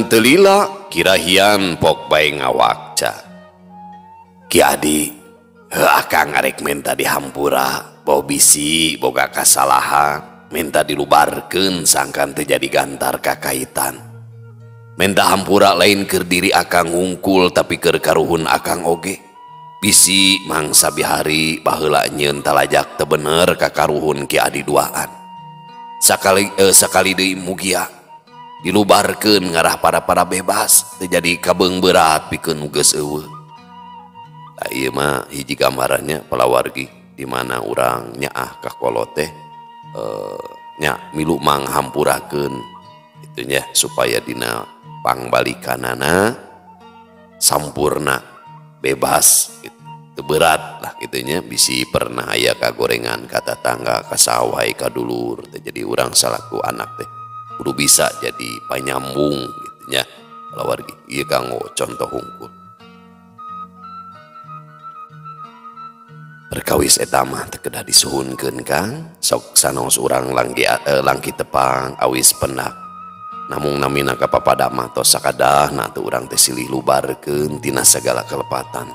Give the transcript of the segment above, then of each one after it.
Najan teu lila kirahian pok bae ngawakca. Ki Adi, heuh akang arek menta dihampura, bau bisi boga kasalahan, minta dilubarkeun sangkan teu jadi gantar kakaitan. Menta hampura lain keur diri akang hungkul tapi keur karuhun akang oge. Bisi mangsa bihari baheula nyieun talajak teu bener ka karuhun Ki Adi duaan. Sakali deui mugia dilubarkeun ngarah para-para bebas teu jadi kabeung berat pikeun nu geus eueuh. Tah ieu mah hiji gambarannya palawargi di mana urang nyaah ka kolot teh nya milu manghampurakeun kitu nya supaya dina pangbalikanana sampurna bebas gitu. Teu berat lah kitu nya bisi pernah aya kagorengan ka tatangga ka sawai ka dulur teh jadi urang salaku anak teh kudu bisa jadi panyambung gitu nya palawargi ieu kanggo contoh hungkul. Perkawis eta mah teu kedah disuhunkeun Kang, sok sanaos urang langki tepang awis pendak. Namung namina ka papada mah tos sakadahna teu urang teh silih lubarkeun tina sagala kelepatan.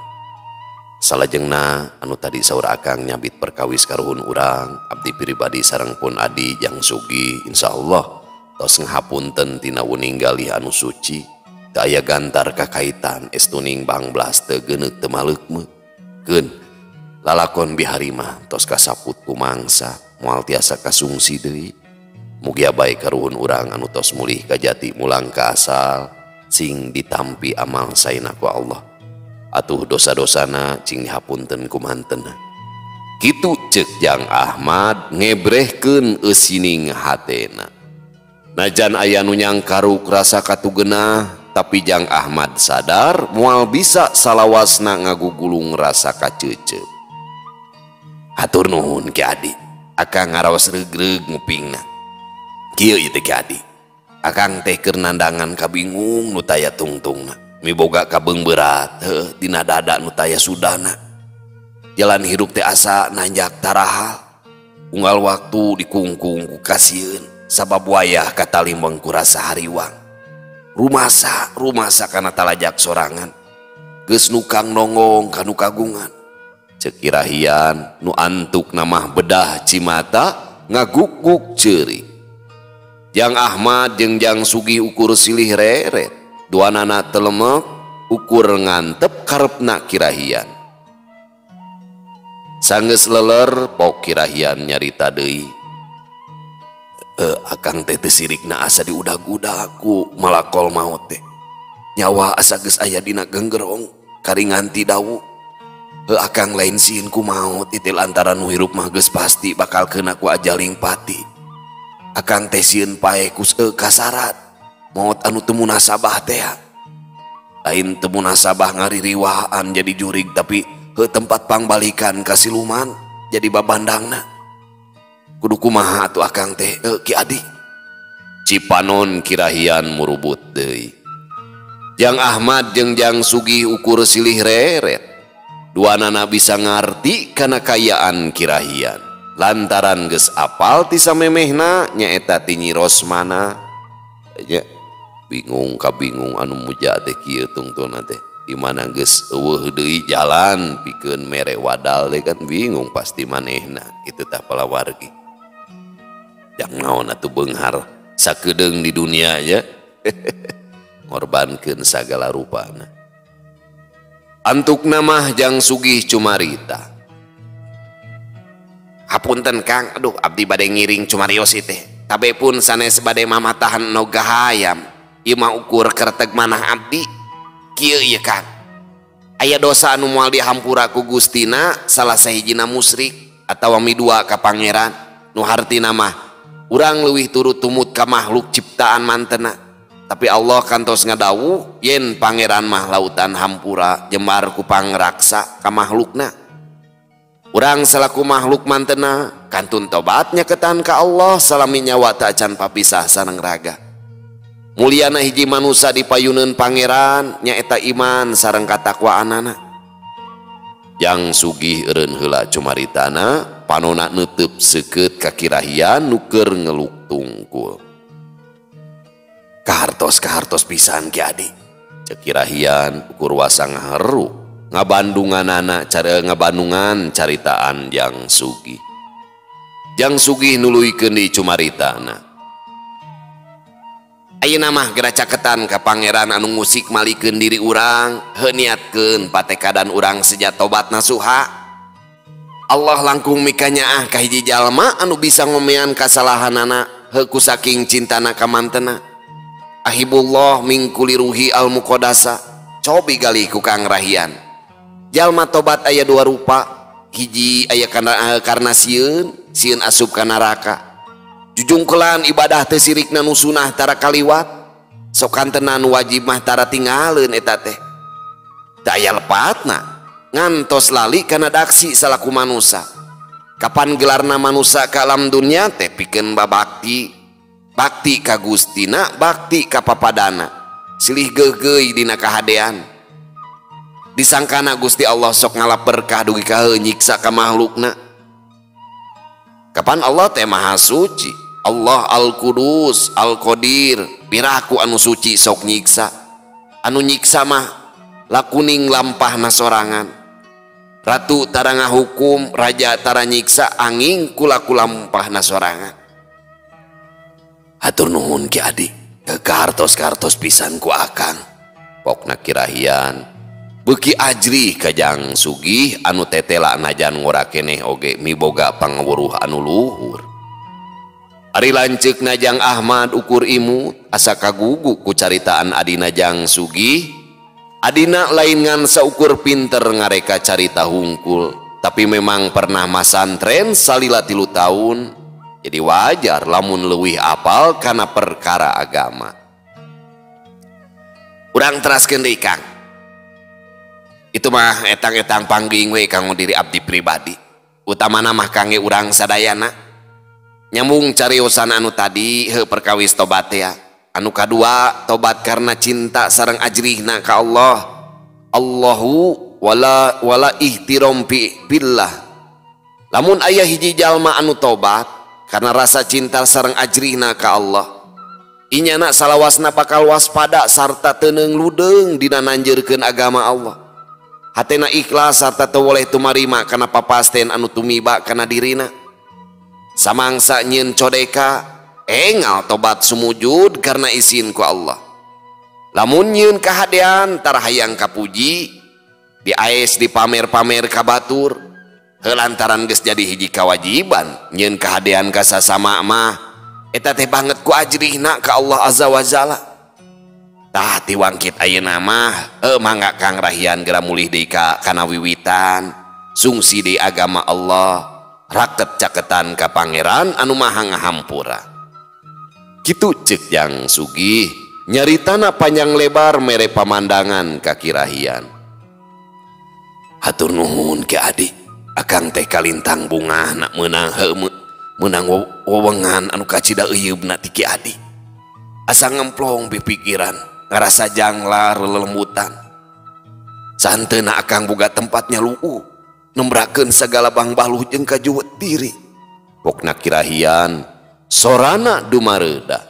Salajengna anu tadi saur akang nyabit perkawis karuhun urang, abdi pribadi sareng pun adi jang sugi insyaallah tos ngahapunten tina wuning galih anu suci. Teu aya gantar kakaitan estuning bangblas teu geuneuk teu maleukmeuk. Keun lalakon bihari mah tos kasaput ku mangsa moal tiasa kasungsi deui. Mugia bae karuhun urang anu tos mulih ka jati mulang ka asal sing ditampi amal saena ku Allah. Atuh dosa-dosana cing dihapunten ku mantena. Kitu ceuk Jang Ahmad ngebrehkeun eusining hatena. Najan aya nu nyangkaruk rasa katugenah tapi Jang Ahmad sadar moal bisa salawasna ngagugulung rasa kaceuceup. Hatur nuhun Ki Adi, akang ngaraos reug-reug ngupingna. Kieu ieu teh Ki Adi, akang teh keur nandangan kabingung nu taya tungtungna, miboga kabeung berat heuh dina dada nu taya sudana. Jalan hirup teh asa nanjak tarahal, unggal waktu dikungkung ku kasieun, sabab wayah katalimbang ku rasa hariwang. Rumasa, rumasa kana talajak sorangan, geus nukang nonggong kanu kagungan. Ceuk kirahian nu antuk namah bedah cimata ngagukguk ceurik. Jang Ahmad jeung Jang Sugih ukur silih reret, duanana telemek ukur ngantep karepna kirahian. Sanggeus leler pok kirahian nyarita deui. Akang teh teu sirikna asa diudag-udag ku malakol maot teh. Nyawa asa geus aya dina genggerong karinganti dawu. Heuh akang lain sieun ku maot ieu lantaran nu hirup mah geus pasti bakal keuna ku ajaling pati. Akang teh sieun pae ku kasarat maot anu teu munasabah teh. Lain teu munasabah ngaririwaan jadi jurig tapi heuh tempat pangbalikan ka siluman jadi babandangna. Kudu kumaha atuh akang teh Ki Adi. Cipanon kirahian murubut deui. Jang Ahmad jeung Jang Sugih ukur silih reret. Duanana bisa ngarti kana kayaan kirahian. Lantaran geus apal ti samemehna nyaeta ti Nyi Rosmana. Nya bingung ka bingung anu muja teh kieu tungtuna teh. Di mana geus eueuh deui jalan pikeun mere wadal teh kan bingung pasti manehna kitu tah palawargi. Jang naon atuh beunghar sakedeung di dunia nya. Ngorbankeun sagala rupana. Antukna mah Jang Sugih cumarita. Hapunten Kang, aduh abdi bade ngiring cumarios ieu teh. Tabe pun sanes bade mamatahan noga hayam. Ieu mah ukur kerteg manah abdi. Kieu ieu Kang. Aya dosa anu moal dihampura ku Gustina salah sahijina musyrik atawa midua ka pangeran. Nu hartina mah urang leuwih turut tumut ka makhluk ciptaan mantena. Tapi Allah kantos ngadawuh yen pangeran mah lautan hampura jembar ku pangraksa ka makhlukna. Urang salaku makhluk mantena kantun tobatnya ketan ka Allah salami nyawa tak acan papisah sareng raga. Mulyana hiji manusa dipayuneun pangeran nyaeta iman sareng katakwaanana. Jang Sugih eureun heula cumaritana panona neuteub seukeut ka kirahian nu keur ngeluk tungkul. Kahartos-kahartos pisan Ki Adi. Cek Kirahian ukur wasa ngaheru ngabandunganana cara ngabandungan caritaan Jang Sugih. Jang Sugih nuluykeun deui cumaritana. Ayeuna mah geura caketan ka pangeran anu ngusik malikeun diri urang, heuh niatkeun patekadan urang seja tobat nasuha. Allah langkung mikanyaah ka hiji jalma anu bisa ngomean kasalahanana heuh ku saking cintana ka mantena. Ahibullah mingkuli ruhi al muqaddasa. Cobi gali ku Kang Rahian. Jalma tobat aya dua rupa, hiji aya karena sieun, sieun asup ka neraka. Jujungkelan ibadah teh sirikna nu sunah tara kaliwat, sok kantenan wajib mah tara tingaleun eta teh. Teu aya lepatna, ngantos lali kana daksi salaku manusa. Kapan gelarna manusa ka alam dunya teh pikeun babakti. Bakti ka Gustina, bakti ka papadana. Silih geugeuy dina kahadean. Disangkana Gusti Allah sok ngalap berkah dugi ka nyiksa ka makhlukna. Kapan Allah teh maha suci, Allah Al-Qudus, Al-Qadir, piraku anu suci sok nyiksa. Anu nyiksa mah lakuning lampahna sorangan. Ratu tara ngahukum, raja tara nyiksa, angin kulaku lampahna sorangan. Hatur nuhun Ki Adi, kahartos-kartos pisan ku akang. Pokna Kirahian beuki ajrih ka Jang Sugih anu tetela najan ngora keneh oge miboga pangawuruh anu luhur. Ari lanceukna Jang Ahmad ukur imut asa kagugu ku caritaan adina Jang Sugih. Adina lain ngan saukur pinter ngareka carita hungkul, tapi memang pernah masantren salila 3 tahun. Jadi wajar lamun leuwih apal kana perkara agama. Urang teraskeun deui Kang. Itu mah etang-etang pangging we kanggo diri abdi pribadi. Utamana mah kangge urang sadayana. Nyambung cariosan anu tadi heuh perkawis tobat ya. Anu kadua tobat karena cinta sareng ajrihna ka Allah. Allahu wala wala ihtiram billah. Lamun aya hiji jalma anu tobat karena rasa cinta sareng ajrihna ka Allah, inyana salawasna bakal waspada sarta teneung ludeung dina nanjeurkeun agama Allah. Hatena ikhlas sarta teu woleh tumarima kana papasten anu tumiba kana dirina. Samangsa nyieun codeka engal tobat sumujud karena izin ku Allah. Lamun nyieun kahadean tara hayang kapuji, diaes dipamer-pamer ka batur. Lantaran geus jadi hiji kawajiban nyieun kahadean ka sasama mah eta teh banget ku ajrihna ka Allah Azza wa Jalla. Tah tiwangkit ayeuna mah mangga Kang Rahian geura mulih deui ka kana wiwitan sungsi deui agama Allah, raket caketan ka pangeran anu maha ngahampura. Kitu ceuk Jang Sugih nyaritana panjang lebar mere pamandangan ka Kirahian. Hatur nuhun Ki Adi, akang teh kalintang bungah nak meunang heuh meunang wewengan anu kacida euyeup-na ti Ki Adi. Asa ngemplong pipikiran, ngarasa janglar lelembutan. Santeuna akang boga tempatnya luu, nembrakeun sagala bangbaluh jeung kajuwet diri. Pokna Kirahian sorana dumareuda.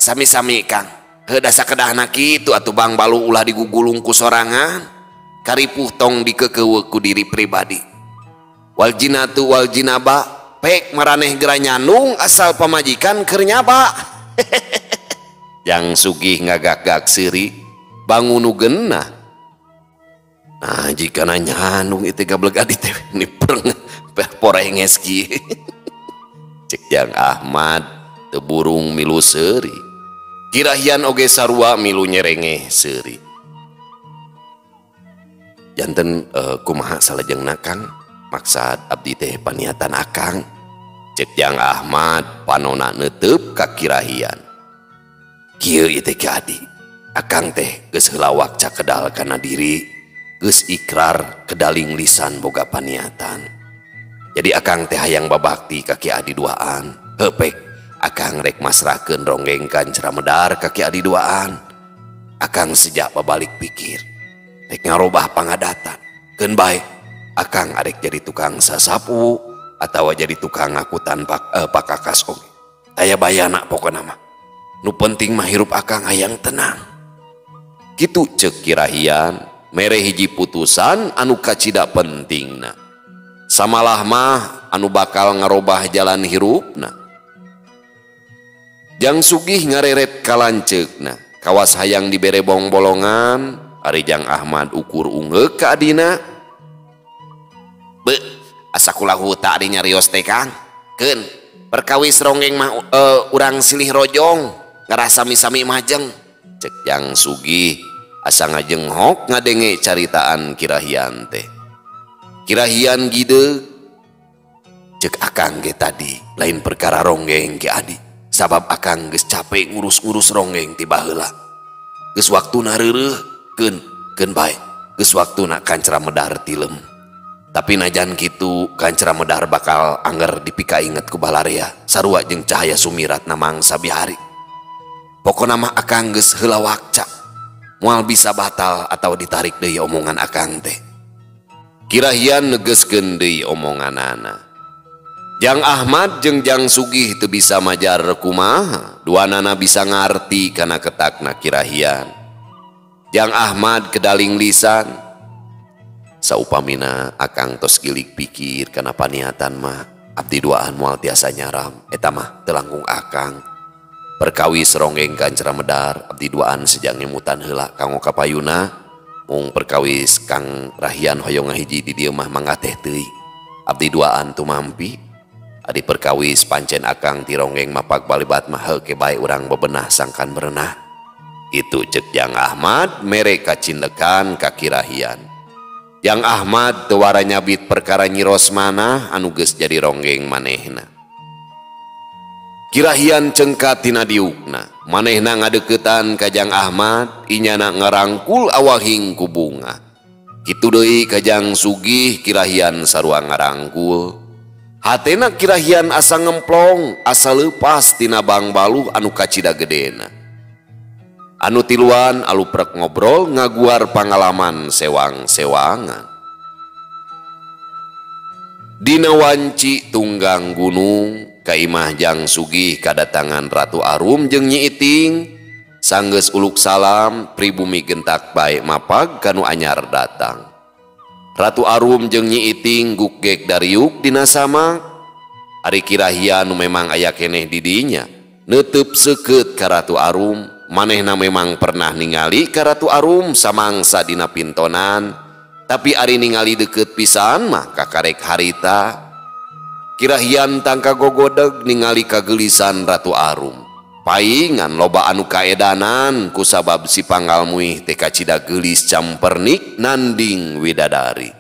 Sami-sami Kang, heuh da sakedahna kitu atuh bangbaluh ulah digugulung ku sorangan. Karipuh tong dikekeuweuk ku diri pribadi. Wal jinatu wal jinaba pek maraneh geura nyandung asal pamajikan keur nyaba. Jang Sugih ngagak-gak seuri bangun nu geunah. Nah jika nyandung itu gableg adi teh nipreng porenges kieu. Cek Jang Ahmad teu burung milu seuri. Kirahian oge sarua milu nyerengeh seuri. Janten kumaha salajengna Kang, maksad abdi teh paniatan akang. Cek Jang Ahmad panona neuteub ka Kirahian. Kieu ieu teh Ki Adi, akang teh geus heulawak cakedal kana diri, geus ikrar kedaling lisan boga paniatan. Jadi akang teh hayang babakti ka Ki Adi duaan. Heuh pek, akang rek masrahkeun ronggengkan ceramedar ka Ki Adi duaan. Akang sejak babalik pikir rek ngarobah pangadatan. Keun bae akang arek jadi tukang sasapu atawa jadi tukang ngakutan pakakas oge. Aya bayana pokona mah. Nu penting mah hirup akang hayang tenang. Kitu ceuk Kirahian mere hiji putusan anu kacida pentingna. Samalah mah anu bakal ngarobah jalan hirupna. Jang Sugih ngareret kalanceukna, kawas hayang dibere bongbolongan, ari Jang Ahmad ukur ungeuk ka adina. Be, asa kula huta ari nyarios teh Kang. Keun, perkawis ronggeng mah urang silih rojong, ngarasa sami-sami majeng. Cek Jang Sugih asa ngajenghok ngadenge caritaan Kirahian teh. Kirahian gideug, cek akang ge tadi lain perkara ronggeng ke adi, sabab akang geus capek ngurus-ngurus ronggeng ti baheula. Geus waktuna reureuh, keun keun bae, geus waktuna kancra medar tilem. Tapi najan kitu kancra medar bakal angger dipikainget ku balarea, sarua jeung cahaya sumirat na mangsa bihari. Pokona mah akang geus heula wakca, moal bisa batal atau ditarik deui omongan akang teh. Kirahian negeskeun deui omonganana. Jang Ahmad jeung Jang Sugih teu bisa majar kumaha, duanana bisa ngarti kana ketakna Kirahian. Jang Ahmad kedaling lisan, saupamina akang tos gilig pikir kana paniatan mah abdi duaan moal tiasa nyaram, eta mah teu langkung akang. Perkawis ronggeng kancra medar abdi duaan sejang ngemutan heula kanggo kapayuna. Mung perkawis Kang Rahian hoyong ngahiji di dieu mah mangga teh teuing. Abdi duaan tumampi. Adi perkawis pancen akang ti ronggeng mapag balibat mah heuke bae urang bebenah sangkan berenah. Itu cek Jang Ahmad mere kacindekan ka Kirahian. Jang Ahmad teu wara nyabit perkara Nyi Rosmana anu geus jadi ronggeng manehna. Kirahian cengkat tina diukna, manehna ngadeukeutan ka Jang Ahmad, inyana ngarangkul awahing ku bunga. Kitu deui ka Jang Sugih Kirahian sarua ngarangkul. Hatena Kirahian asa ngemplong, asa leupas tina bangbaluh anu kacida gedena. Anu tiluan aluprek ngobrol ngaguar pangalaman sewang-sewangan. Dina wanci tunggang gunung kaimah Jang Sugih kadatangan Ratu Arum jeung Nyi Iting. Sanggeus uluk salam pribumi gentak bae mapag kanu anyar datang. Ratu Arum jeung Nyi Iting gugek dariuk dina samak. Ari Kirahian nu memang aya keneh di dinya neuteub seukeut ka Ratu Arum. Manehna memang pernah ningali ka Ratu Arum samangsa dina pintonan, tapi ari ningali deukeut pisan mah kakarek harita. Kirahian tangka gogodeg ningali kagelisan Ratu Arum. Paingan loba anu kaedanan kusabab si panggalmuih teh kacida geulis campernik nanding widadari.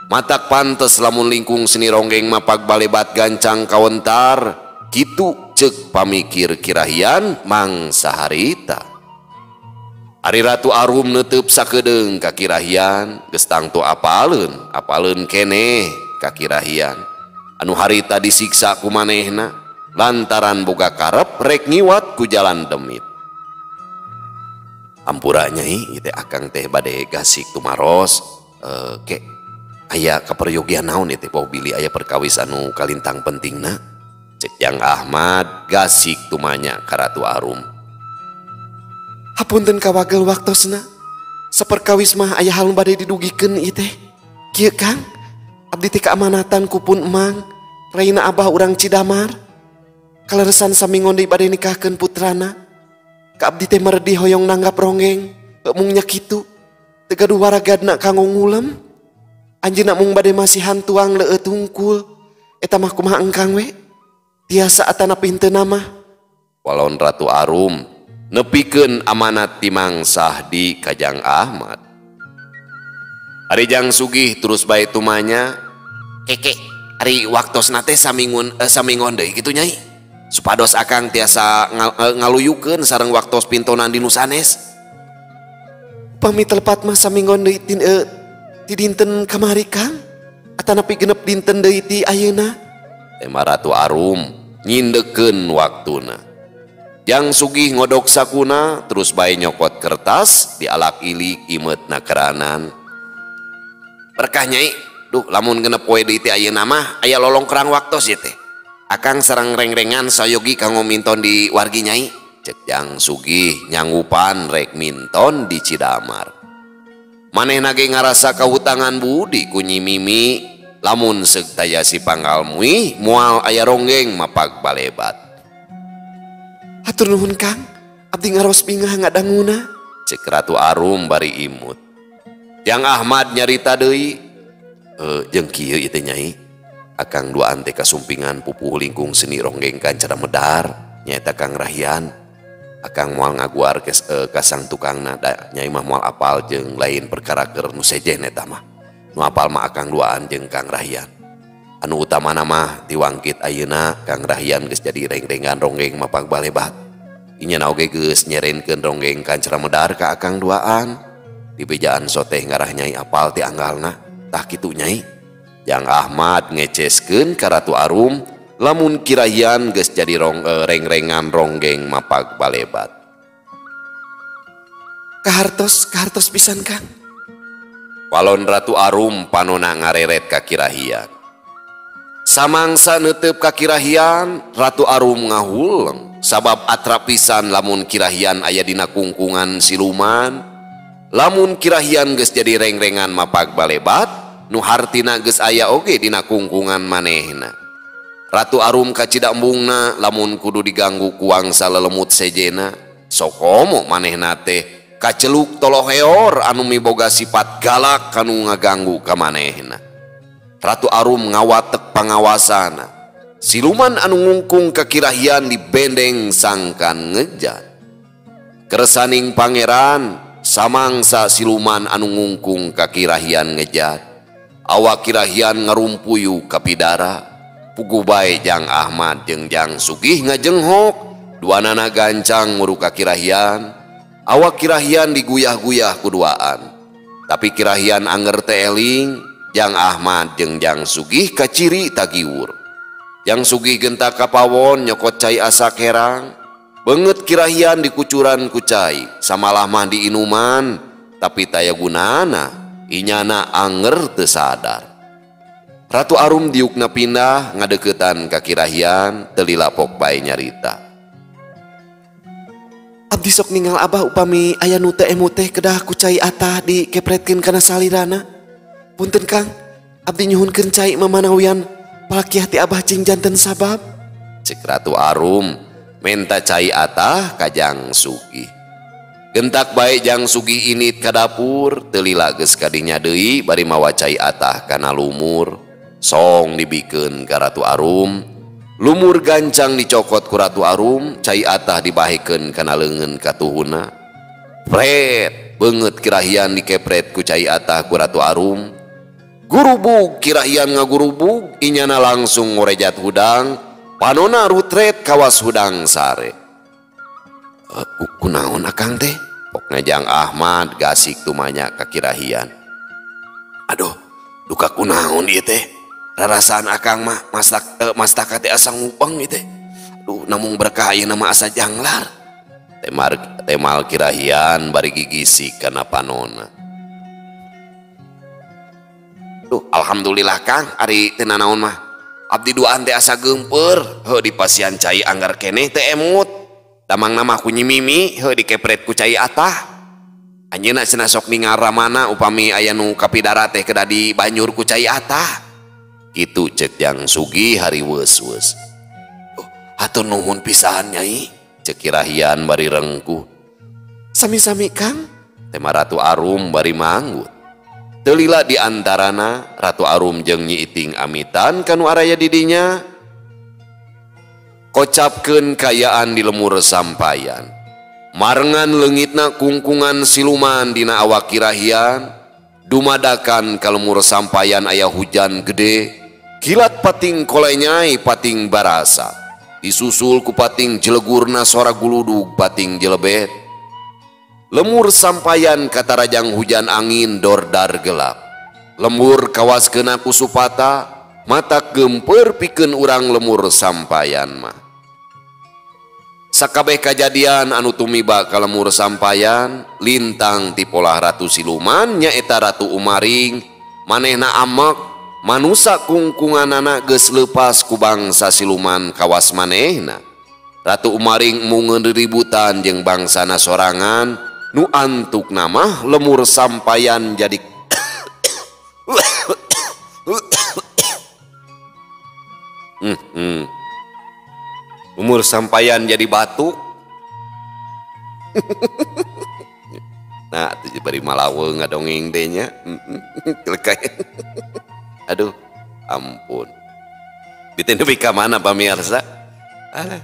Matak pantes lamun lingkung seni ronggeng mapag balebat gancang kawentar, kitu ceuk pamikir Kirahian mangsa harita. Ari Ratu Arum neuteub sakedeung ka Kirahian, geus tangtu apaleun, apaleun keneh ka Kirahian. Anu harita disiksa ku manehna lantaran boga karep rek ngiwat ku jalan demit. Ampura nyai, ieu teh akang teh bade gasik tumaros, ke aya kaperyogian naon ieu teh bau bilih aya perkawis anu kalintang pentingna. Cek Jang Ahmad gasik tumanya ka Ratu Arum. Hapunten kawagel waktosna, saperkawis mah aya hal nu bade didugikeun ieu teh. Kieu Kang, abdi teh kaamanatan ku pun emang, raina abah urang Cidamar. Kaleresan samingon deui bade nikahkeun putrana. Ka abdi teh meredi hoyong nanggap ronggeng, mung nya kitu. Teu gaduh waragadna kanggo ngulem. Anjeunna mung bade masihan tuang leueut hungkul. Eta mah kumaha engkang we? Tiasa atanapi henteu mah. Walon Ratu Arum nepikeun amanat ti Mang Sahdi ka Jang Ahmad. Ari Jang Sugih terus bae tumanya, keke ari waktosna teh samingun samingon deui kitu nyai. Supados akang tiasa ngaluyukeun sareng waktos pintonan di nu sanes. Pami telepat mah saminggon deui ti dinten kamari Kang, atanapi genep dinten deui ti ayeuna. Tema Ratu Arum nyindekeun waktuna. Jang Sugih ngodok sakuna terus bae nyokot kertas dialak ilik imeutna keranan. Berkah nyai, duh lamun genep poe deui ti ayeuna mah aya lolongkrang waktos ieu teh. Akang sareng rengrengan sayogi kanggo minton di wargi nyai. Cek Jang Sugih nyanggupan rek minton di Cidamar. Manehna ge ngarasa kahutangan budi ku Nyi Mimi lamun seuk taya si panggal muih moal aya ronggeng mapag balebat. Hatur nuhun Kang, abdi ngaros bingah ngadanguna. Cek Ratu Arum bari imut. Jang Ahmad nyarita deui, jeung kieu ieu teh Nyai. Akang duaan teh kasumpingan pupuh lingkung seni ronggeng kancara medar nyaeta Kang Rahian. Akang moal ngaguar ka sang tukangna da Nyai mah moal apal jeung lain perkara keur nu sejen eta mah. Nu apal mah akang duaan jeung Kang Rahian. Anu utamana mah tiwangkit ayeuna Kang Rahian geus jadi reng-rengan ronggeng mapag balebat. Inya oge geus nyerenkeun ronggeng kancara medar ka akang duaan. Dibejaan soteh ngarah Nyai apal ti anggalna. Tah kitu Nyai. Jang Ahmad ngeceskeun ka Ratu Arum lamun Kirahian geus jadi reng-rengan ronggeng mapag balebat. Kahartos, kahartos pisan Kang. Walon Ratu Arum panona ngareret ka Kirahian. Samangsa neuteup ka Kirahian, Ratu Arum ngahuleng sabab atrap pisan lamun Kirahian aya dina kungkungan siluman. Lamun Kirahian geus jadi reng-rengan mapag balebat, nu hartina geus aya oge dina kungkungan manehna. Ratu Arum kacida embungna lamun kudu diganggu ku wangsa lelemut sejena. Sokomo manehna teh kaceluk toloheor anu miboga sifat galak kanu ngaganggu ka manehna. Ratu Arum ngawatek pangawasana. Siluman anu ngungkung ka Kirahian dibendeng sangkan ngejat. Keresaning pangeran samangsa siluman anu ngungkung ka Kirahian ngejat. Awak Kirahian ngarumpuyu ka pidara. Puguh bae Jang Ahmad jeung Jang Sugih ngajenghok. Duanana gancang nguru ka Kirahian. Awak Kirahian diguyah-guyah ku duaan. Tapi Kirahian anger teh eling. Jang Ahmad jeung Jang Sugih kaciri tagiwur. Jang Sugih gentak ka pawon nyokot cai asak herang. Beungeut Kirahian dikucuran ku cai, samalah mah diinuman, tapi taya gunana, inyana anger teu sadar. Ratu Arum diukna pindah ngadeukeutan ka Kirahian, teu lilapok bae nyarita. Abdi sok ningal abah upami aya nu teu emu teh kedah ku cai atah dikepretkeun kana salirana. Punten Kang, abdi nyuhunkeun cai mamanawian palakiah ti abah cing janten sabab. Cek Ratu Arum menta cai atah ka Jang Sugih. Gentak bae Jang Sugih init ka dapur, teu lila geus kadinya deui bari mawa cai atah kana lumur. Song dibikeun ka Ratu Arum. Lumur gancang dicokot ku Ratu Arum, cai atah dibahekeun kana leungeun katuhuna. Pret, beungeut Kirahian dikepret ku cai atah ku Ratu Arum. Gurubug Kirahian ngagurubug, inyana langsung ngorejat hudang, panona rutret kawas hudang sare. Kunaon akang teh? Pokna Jang Ahmad gasik tumanya ka Kirahian. Aduh, duka kunaon ieu teh? Rarasaan akang mah mastaka teh asa ngupeng ieu teh. Aduh, namung berkah ayeuna mah asa janglar. Temal Kirahian bari gigisik kana panona. Duh, alhamdulillah Kang, ari teu nanaon mah. Abdi duaan teh asa geumpeur, heuh dipasian cai anggar keneh teu emut. Damangna mah ku Nyi Mimi, heuh dikepret ku cai atah. Anjeunna cenah sok ningal ramana upami aya nu kapidara teh kedah dibanyur ku cai atah. Kitu cek Jang Sugih hari weus-weus. Oh, hatur nuhun pisan Nyai, cek Kirahian bari rengkuh. Sami-sami Kang, tema Ratu Arum bari manggut. Teu lila di antarana Ratu Arum jeung Nyi Iting amitan kanu araya di dinya. Kocapkeun kayaan di lemur sampayan. Marengan leungitna kungkungan siluman dina awak Kirahian. Dumadakan ka lemur sampayan aya hujan gede. Kilat pating kolenyai pating barasa. Disusul ku pating jelegurna sora guludug pating jelebet. Lemur sampayan katarajang hujan angin dordar gelap. Lemur kawas kena ku supata, mata gempeur pikeun urang lemur sampayan mah. Sakabeh kajadian anu tumiba ka lemur sampayan, lintang ti polah Ratu Siluman nyaeta Ratu Umaring, manehna amek, manusa kungkunganana geus leupas ku bangsa siluman kawas manehna. Ratu Umaring mungeun riributan jeung bangsana sorangan nu antukna mah lemur sampayan jadi Umur sampayan jadi batu. Nah, itu bari malaweung ngadongeng teh nya. Aduh, ampun. Biten nepi ka mana pamirsa? Alah.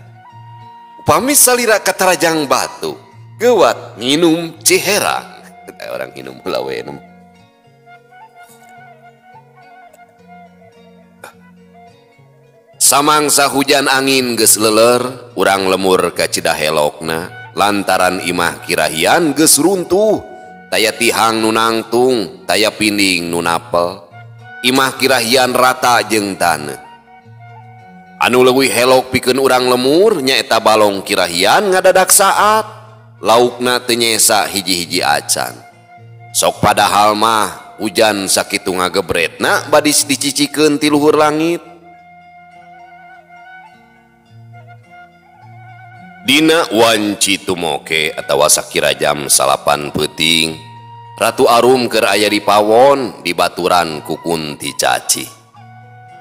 Upami salira katarajang batu, geuwat nginum Ciherang. Orang nginum heula we. Samangsa hujan angin geus leuler, urang lemur ka Cidahelokna lantaran imah kirahian geus runtuh, taya tihang nu nangtung, taya pinding nu napel. Imah kirahian rata jeung taneuh. Anu leuwih helok pikeun urang lemur nyaeta balong kirahian ngadadak saat, laukna teu nyesa hiji-hiji acan. Sok padahal mah hujan sakitu ngagebretna badis dicicikeun ti luhur langit. Dina wanci tumoke atawa sakira jam 9 peuting, Ratu Arum keur aya di pawon di baturan ku Kunti Cacih.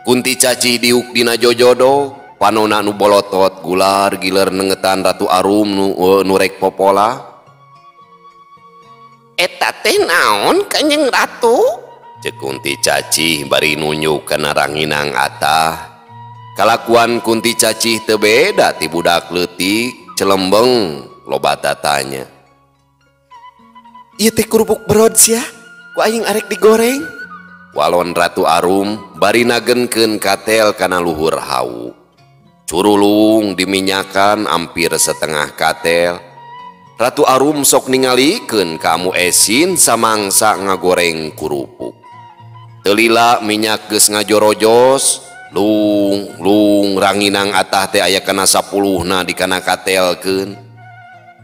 Kunti Cacih diuk dina jojodo, panona nu bolotot gular giler nengetan Ratu Arum nu rek popola. Eta teh naon Kanjeng Ratu? Ceuk Kunti Cacih bari nunjuk kana ranginang atah. Kalakuan Kunti Cacih teu beda ti budak leutik celembeng loba tatanya. Ieu teh kerupuk berod sia, ku aing arek digoreng. Walon Ratu Arum bari nagenkeun katel kana luhur hawu. Curulung diminyakan hampir setengah katel. Ratu Arum sok ningalikeun ka Amu Esin samangsa ngagoreng kerupuk. Teu lila minyak geus ngajorojos. Lung lung ranginang atah teh aya kana 10-na dikana katelkeun.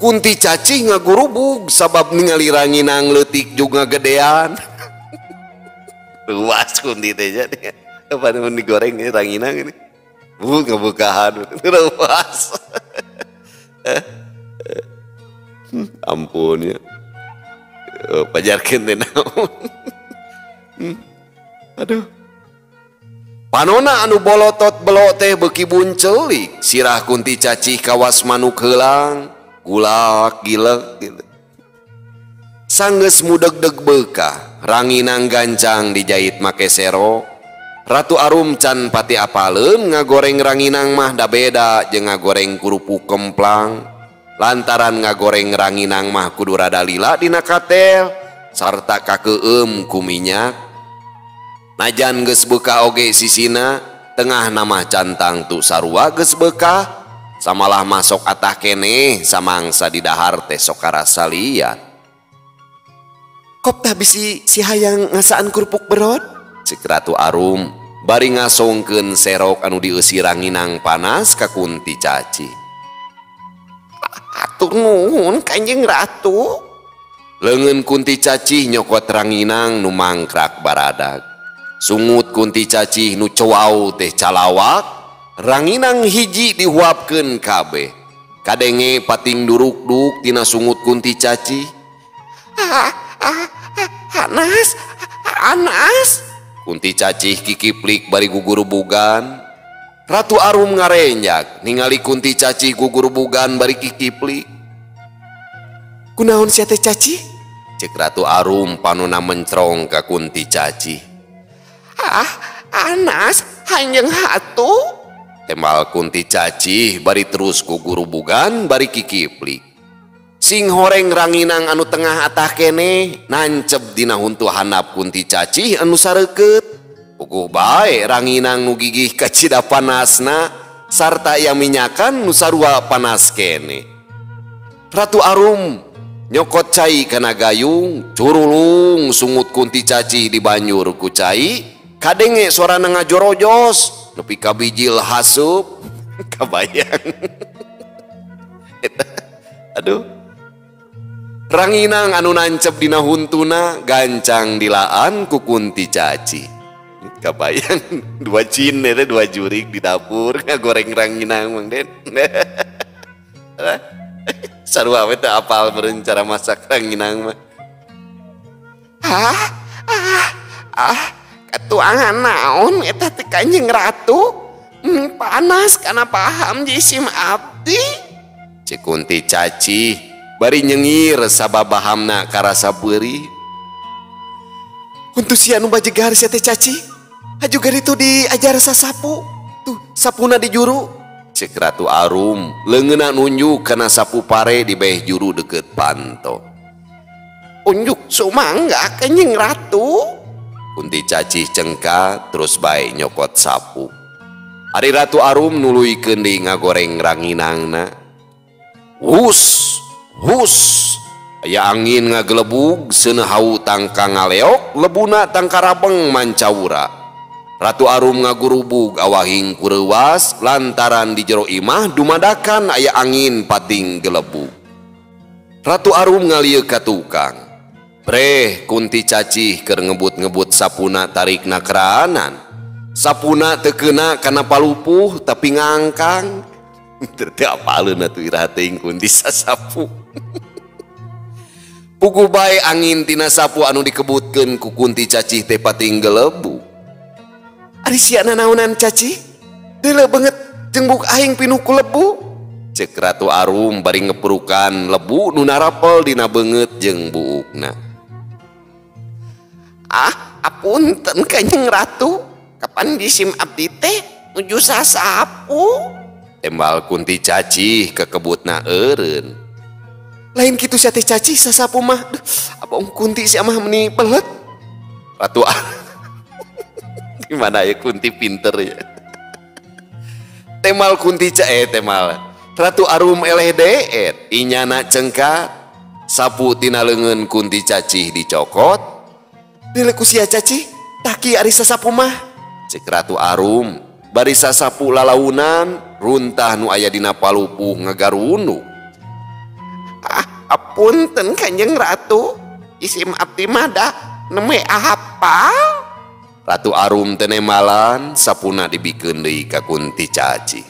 Kunti Cacih ngagurubug sabab ningali ranginang leutik juga gedean. Luas kunti teh jadi. Apa mun digoreng ini ranginang ini. Bu ngebukahan luas. Ampun ya. Pajarkeun teh naon. Aduh. Panona anu bolotot belok teh beuki buncelik, sirah Kunti Cacih kawas manuk heulang, gulak gilek gitu. Sanggeus mudegdeg beukah, ranginang gancang dijait make sero. Ratu Arum can pati apaleun ngagoreng ranginang mah da beda jeung ngagoreng kerupuk kemplang. Lantaran ngagoreng ranginang mah kudu rada lila dina katel sarta kakeueum ku minyak. Najan geus beukah oge sisina, tengah nama cantang tu sarua geus beukah, samalah masok atah keneh samangsa di dahar teh sok karasa liat. Kop tah bisi si hayang ngasaan kerupuk berod? Cek Ratu Arum bari ngasongkeun serok anu dieusi ranginang panas ka Kunti Cacih. Atur nuhun Kanjeng Ratu. Leungeun Kunti Cacih nyokot ranginang nu mangkrak baradag. Sungut Kunti Cacih nu cowau teh calawak, ranginang hiji dihuapkeun kabeh. Kadenge pating duruk-duk tina sungut Kunti Cacih. Anas, anas. Kunti Cacih kikiplik bari gugurubugan. Ratu Arum ngarenjak ningali Kunti Cacih gugurubugan bari kikiplik. Kunaon sia teh Cacih? Cek Ratu Arum panona mencrong ka Kunti Cacih. Ah, anas hanjeng hatu. Tembal Kunti Cacih bari terus gugurubugan bari kikiplik. Sing horeng ranginang anu tengah atah kene nancep dina huntu handap Kunti Cacih anu sareukeut. Puguh bae ranginang nu gigih kacida panasna sarta aya minyakan nu sarua panas kene. Ratu Arum nyokot cai kana gayung, curulung sungut Kunti Cacih dibanjur ku cai. Kadenge sorana ngajorojos nepi ka bijil hasup. Kabayang. Aduh. Ranginang anu nancep dina huntuna gancang dilaan ku Kunti Cacih. Kabayang dua jin eta dua jurik di dapur ngagoreng ranginang Mang Den. Sarua we teu apal meureun cara masak ranginang mah. Hah? Katuangan naon eta teh Kanjeng Ratu? Panas kana paham jisim abdi. Cek Kunti Cacih bari nyengir sababahamna karasa beurih. Kuntu sia nu bajegar sia teh Cacih. Haju garitu diajar sasapu. Tuh sapuna di juru. Cek Ratu Arum leungeunna nunjuk kana sapu pare di beh juru deukeut panto. Unjuk sumangga Kanjeng Ratu. Kunti Cacih cengka terus bae nyokot sapu. Ari Ratu Arum nuluykeun deui ngagoreng ranginangna. Hus hus aya angin ngagelebug seuneu hau tangka ngaleok lebuna tangka rabeng mancawura. Ratu Arum ngagurubug awahing kureuwas lantaran di jero imah dumadakan aya angin pating gelebug. Ratu Arum ngalieu ka tukang. Preh Kunti Cacih keur ngebut-ngebut sapuna tarikna keraanan. Sapuna teu keuna kana palupuh tapi ngangkang. Teu apaleun atuh iraha teuing Kunti sasapu. Puguh bae angin tina sapu anu dikebutkeun ku Kunti Cacih teh pating gelebug. Ari sia nanaonan Cacih? Deuleu beungeut jeung buuk aing pinuh ku lebu. Cek Ratu Arum bari ngepurukan lebu nu narapel dina beungeut jeung buukna. Ah, apunten Kanjeng Ratu. Kapan jisim abdi teh nuju sasapu? Tembal Kunti Cacih kekebutna eureun. Lain kitu sia teh Cacih sasapu mah. Duh, abong Kunti sia mah meuni belet. Ratu gimana ya Kunti pinter ya. Temal Kunti temal. Ratu Arum eleh deet inyana cengkat. Sapu tina leungeun Kunti Cacih dicokot. Deuleu ku sia Cacih, taki ari sasapu mah. Cek Ratu Arum bari sasapu lalaunan runtah nu aya dina palupuh ngagarunuk. Ah, apunten Kanjeng Ratu, isim abdi mah da neme apal. Ratu Arum teu nemalan sapuna dibikeun deui ka Kunti Cacih.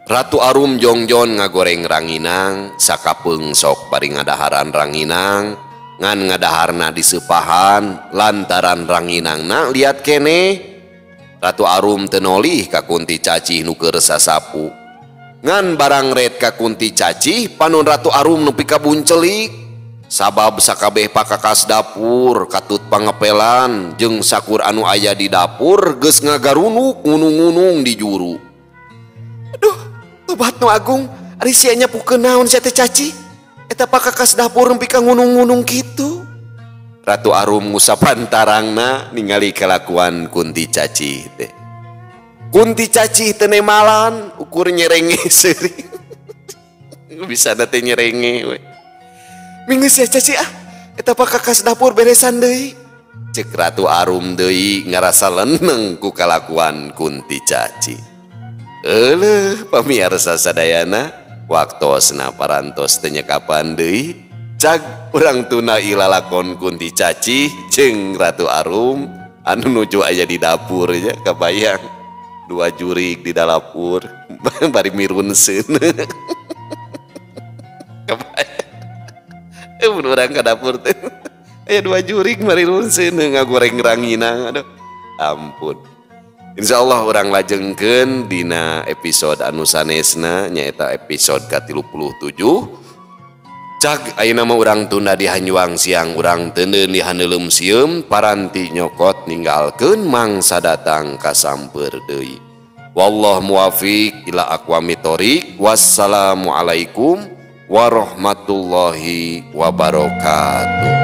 Ratu Arum jongjon ngagoreng ranginang sakapeung sok bari ngadaharan ranginang ngan ngadaharna diseupahan lantaran ranginangna liat keneh. Ratu Arum teu nolih ka Kunti Cacih nu keur sasapu. Ngan barang ret ka Kunti Cacih panon Ratu Arum nepi ka buncelik. Sabab sakabeh pakakas dapur katut pangepelan jeung sakur anu aya di dapur geus ngagarunuk ngunung-ngunung di juru. Aduh, tobat nu agung, ari sia nyapukeun naon sia teh Cacih? Eta pakakas dapur nepi ka ngunung-ngunung kitu. Ratu Arum ngusapan tarangna ningali kalakuan Kunti Cacih teh. Kunti Cacih teu nemalan ukur nyerenge seuri. Bisa teh nyerenge we. Minggu sia Cacih ah, eta pakakas dapur beresan deui. Cek Ratu Arum deui ngarasa leneng ku kalakuan Kunti Cacih. Euleuh pamiarsa sadayana, waktosna parantos teu nyekapan deui. Cag urang tuna ilalakon Kunti Cacih jeung Ratu Arum anu nuju aya di dapur nya, kabayang dua jurig di dapur bari mirunseun. Kabayang mun urang ka dapur teh aya dua jurig bari runseun ngagoreng ranginang. Aduh ampun. Insyaallah urang lajengkeun dina episode anu sanesna nyaeta episode ka-37. Cag ayeuna mah urang tunda di hanjuang siang urang teuneun di haneuleum sieum paranti nyokot ninggalkeun mangsa datang kasamper deui. Wallahu muwafiq ila aqwamit thoriq. Wassalamualaikum warahmatullahi wabarakatuh.